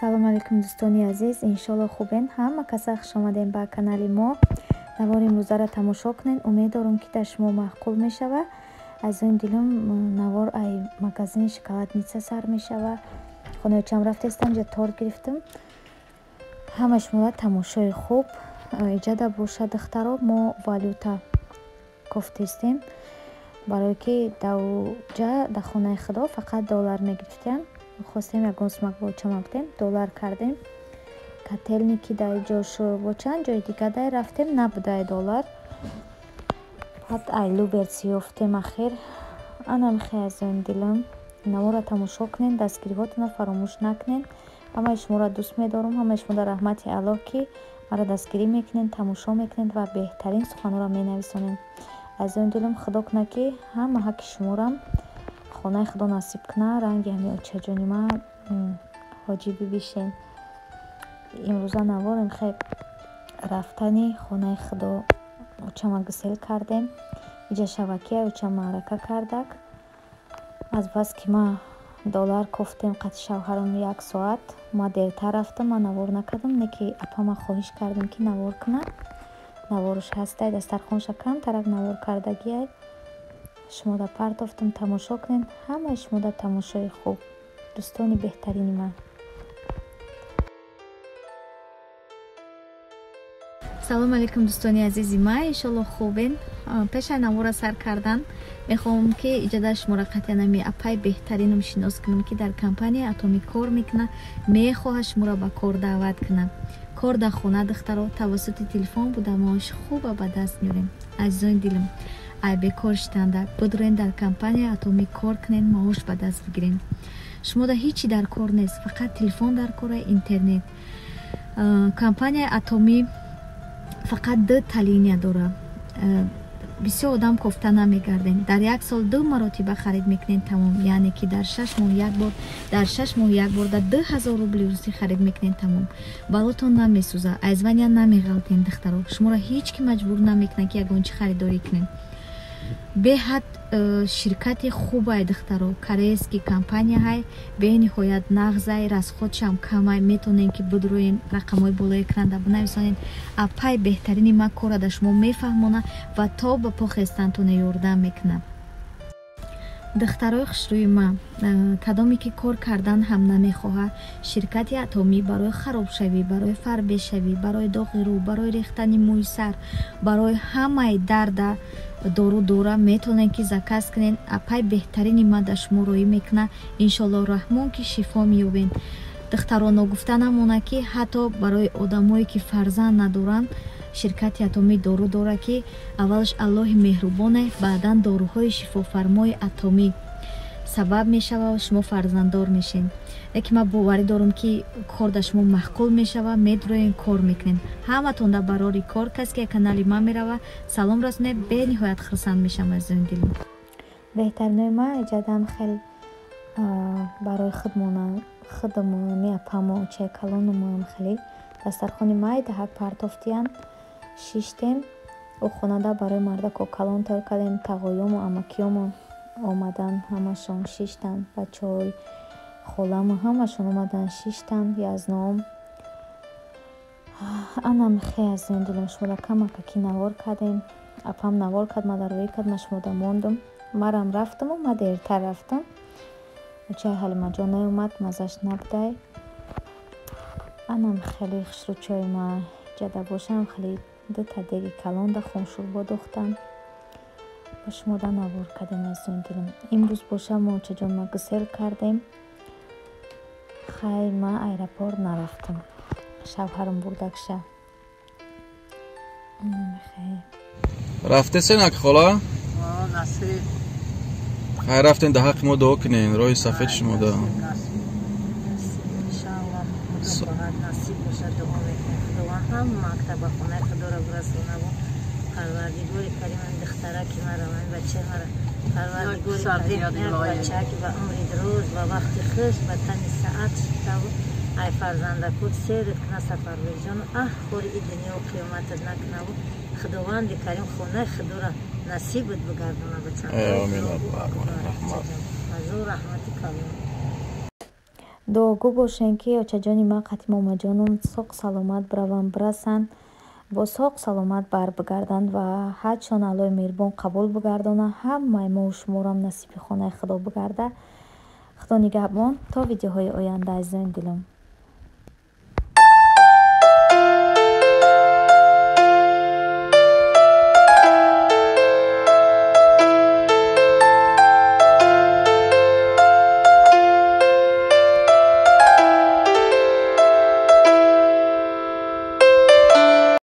Салом алейкум, дӯстони азиз, иншолло хубен. Ҳама каса хуш омадем ба канали мо. Навори имрӯзаро тамошо кунед, умед дорам, ки дар шумо маъқул мешава. Азизони дилум, навор ай магазини Шоколадница сар мешава. Хонаочам рафтестам, ҷа торт гирифтам. Ҳама шуморо тамошои хуб. Иҷада боша, духтаро, мо валюта кофтестем, барое ки даҷа дар хонаи худо фақат доллар мегирифтем. Хостем ягон сумак бо очама будем, доллар кардем. Котельники дар ҷош бо чанд ҷои дига дай рафтем, набудай доллар. Баъд ай Люберцы ёфтем ахир. Анамихе, азизони дилам, наворро тамошо кунед, дастгириҳотонро фаромӯш накунед. Ҳамаи шуморо дӯст медорам, ҳамаи шумо дар раҳмати Аллоҳ, ки маро дастгирӣ мекунед, тамошо мекунед ва беҳтарин суханҳоро менависонед. Азизони дилам, худо кунад, ки ҳама ҳаққи шуморам хонаи худо насиб кунад, ранги ҳами очаҷони ман ҳоҷӣ бибишен. Имрӯза наворем хе рафтани хонаи худо. Очама гусел кардем, иҷа шавакия оча маърака кардак. Азбаски ки ма доллар кофтем қати шавҳарам як соат, ма дертар рафтам, ман навор накардам, не ки апама хоҳиш кардем, ки навор кунад. Наворш ҳастай, дастархонша камтарак навор кардагиай, шумода партофтам, тамошо кунед. Ҳамаи шумода тамошои хуб, дӯстони беҳтарини ман. Салом алейкум, дӯстони азизи ман, иншолло хубен. Пешаи навора сар кардан мехоҳам, ки иҷода шуморо қатъиянами апай беҳтаринам шинос кунам, ки дар компанияи Атомӣ кор мекунад, мехоҳад шуморо ба кор даъват кунад. Кор дар хона, духтаро, тавассути телефон буда, маоши хуба ба даст меорем. Азизони дилам, ай бекор шитанда бидурен, дар компанияи Атомӣ кор кунед, маош ба даст бигирем. Шумода ҳечи дар кор нест, фақат телефон дар кора, интернет. Компанияи Атомӣ фақат дута линия дорад. Бисёр одам кофта намегардем. Дар як сол ду маротиба харид мекунем, тамом. Яъне ки дар 6 моҳ як бор, дар 6 моҳ як бор дар 2000 рубли русӣ харид мекунем, тамом. Балотон намесӯза, аз звания намеғалтем, духтаро. Шуморо ҳеҷ ки маҷбур намекунад, ки ягон чӣ харидорӣ кунем. Беҳад ширкати хубай, духтаро, корейский компанияҳай, бениҳоят нағзай, расходшам камай. Метавонем, ки бидроен, рақамҳои болои экранда бинависонед. Апай беҳтарини ма кора дар шумо мефаҳмона ва то ба по хестантоне ёрдам мекунад. Духтарои хушрӯи ма, кадоме ки кор кардан ҳам намехоҳад, ширкати Атомӣ барои харобшавӣ, барои фарбешавӣ, барои доғи рӯ, барои рехтани мӯи сар, барои ҳамаи дарда дору дора. Метавонед, ки заказ кунед. Апай беҳтарини ма дар шумо роӣ мекунад. Иншоалло раҳмон, ки шифо меёбед. Духтаро, ногуфта намонад, ки ҳатто барои одамое ки фарзанд надоранд, ширкати Атомӣ дору дорад, ки аввалаш Аллоҳи меҳрубоне, баъдан доруҳои шифофармои Атомӣ сабаб мешавад, шумо фарзанддор мешед. Лекин ман боварӣ дорам, ки кор дар шумо маъқул мешавад, медроен, кор мекунед. Ҳаматон дар барори кор. Кас ки канали ман мерава, салом расонед, бениҳоят хурсанд мешавам, азизони дилам. Беҳтаринои ма, иҷадам хел барои худмона, худамон, апамо, очаи калонумоам хеле дастархони майдаҳак партофтиян, шиштем. Ӯ хонада барои мардако калон тайёр кардем. Тағоёму амакиёму омадан, ҳамашон шиштанд. Бачаҳои холаму ҳамашон омадан, шиштанд язноом. Анам хе, азизони дилам, шумода камакаки навор кардем. Апам навор кард, ма дароӣ кард, ма шумода мондум. Марам рафтаму ма дертар рафтам. Очаи Ҳалимаҷон наёмад, маззаш набудай. Анам хеле хушрӯчои ма, ҷада бошам, хеле дута деги калонда хуншӯрбо духтам, ба шумода навор кардем. Азизони дилам, имрӯз боша мо очаҷон ма гусел кардем. Хай, ма аэропорт нарафтам, шавҳарам бурдакша. Рафтесен, ак хола? Хай, рафтен, да ҳаққи мо дуо кунен, роҳи сафед шумо да. Насиб бошад, дуо мекунем, Худованд ҳам мактаба хонаи худоро бирасонаву Парвардигори Карим духтараки мара, бачаи мара, Парвардигори Карим як бачаки ба умри дуруст, ба вақти хуш, ба тани саат шитаву ай фарзандакуд серит куна. Сафарбекҷону аҳ хори и дунёу қиёматат накунаву Худованди Карим хонаи худоро насибат бигардона, бачам. Амин, раҳмат. Азу раҳмати калон. Дуогӯ бошем, ки очаҷони ман қати момаҷонам соқ саломат бираванд, бирасанд, бо соқ саломат барбигарданд ва ҳаҷшон Аллоҳи меҳрубон қабул бигардонад. Ҳамаи мову шуморам насиби хонаи Худо бигарда. Худо нигаҳбон, то видеоҳои оянда, азизони дилам.